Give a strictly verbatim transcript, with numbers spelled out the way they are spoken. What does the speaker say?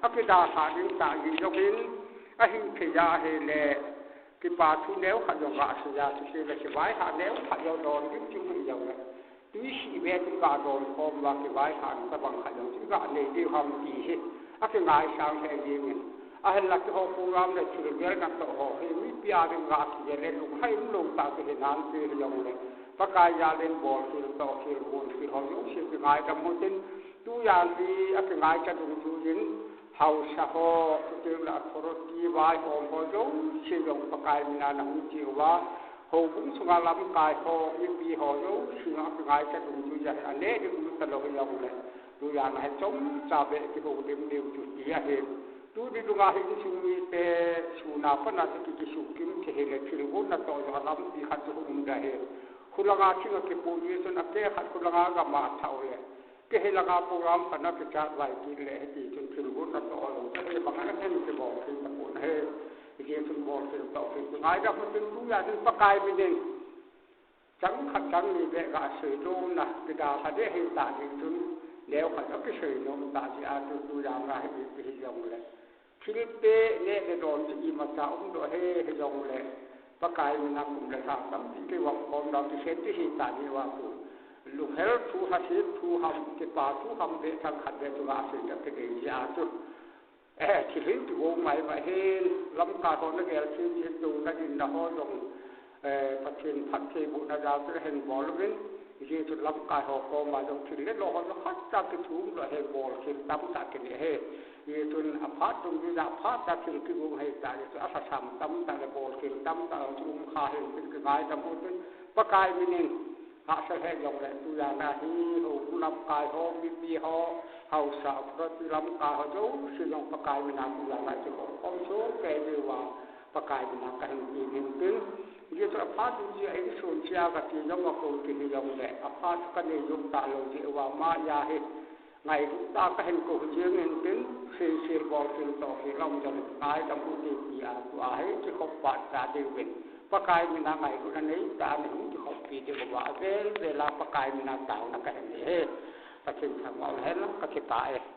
Akidalhah ding tah jong hin, ahin thei ahile, kipa thu neo khat jong gasei a, chutile kivaihah neo khat jong don ding chu hi jongle, tui sih ve chu gadon khom uva, kivaihah tabang khat jong chu ganei diu ham ti hi akingaisang lheh jengin. Ahinla keiho program le thilbol natoh ho hi mipi a ding gakigel le lunghang lou tah chu hinante hijongle, Pakai jal in bolkhel tohkhel, bolkhel ho jouse kingaidam utin, tujan hi akingaicha dungjuiyin, haosa ho, chuteng le authority vaihom ho jouse jong Pakai mina nahung cheh uva, houbung sunga lamkai ho, mipi ho jouse jong akingaicha dungjuija hi aneh ding um talou hijongle, tujan a hi chomcha beh kihoulim diu chu ti ahi. Tuni dunga hi insung mite sun a pat a chu ki, kisuhkim thei hile thilgon natoh jong alampi khat chu hung um ding ahi. Khulanga thing akipoh jeh chun ake khat khulanga gam a thah u le, kei hilanga program khat a kichat vai kit le hiti chun thilgon natoh lou chu hibang a hin kibol thei tapon ahi. Hijeh chun bolkhel tohkhel kingaidam utin, tujan hin Pakai min in chang khat chang ni beh gaseinom na kidalha ding ahitah jeh chun, neo khat akiseinom tah jeh a chu tujan a hi ipi hijongle, thilpeh neh le don chu imacha umdoh ahi, hijongle Pakai mina kum le lha tampi kivop khom dau, kikhen ding ahitah jeh uva chu, lunghel thu, lhaset thu ham, kipa thu ham beh chang khat beh chu gasei ding akinei jeh a chu, thil hin kigong mai mai hin, lamkai ho nagel thei jeh in, douna dinna ho jong, Pathen phattheibohna jal chun ahin bol uvin, hijeh chun lamkai ho koma jong thil le lo ho jong khatcha kithum lou ahi, bolkhel tamtah kinei ahi. Hijeh chun aphat dungjuija phatcha thil kigong ahitah jeh chun alhasam tamtah le bolkhel tamtah jong chu um kha hen tin kingaidam utin, Pakai min in hahsa lheh jongle tujan a hi houbung lamkai ho, mipi ho, haosa authority lamkai ho jouse jong Pakai mina tujan a kikhopkhom sohkei diuva Pakai mina kahin tem hin tin, hijeh chun aphat dungjuija insung cheh a kati jong akou ti hijongle, aphat chu kanei jom talou jeh uva ama a hi ngailut tah a kahin kou jeng hin tin, seikhel bolkhel tohkhel aum jongle ngaidam ute ti a tua hi kikhop phat cha diuvin, Pakai mina ngailutna neitah a nahung kikhoppi diuva avel vel a Pakai mina taona kahin nei ahi. Pathen thangvah hen lang, kakipah e.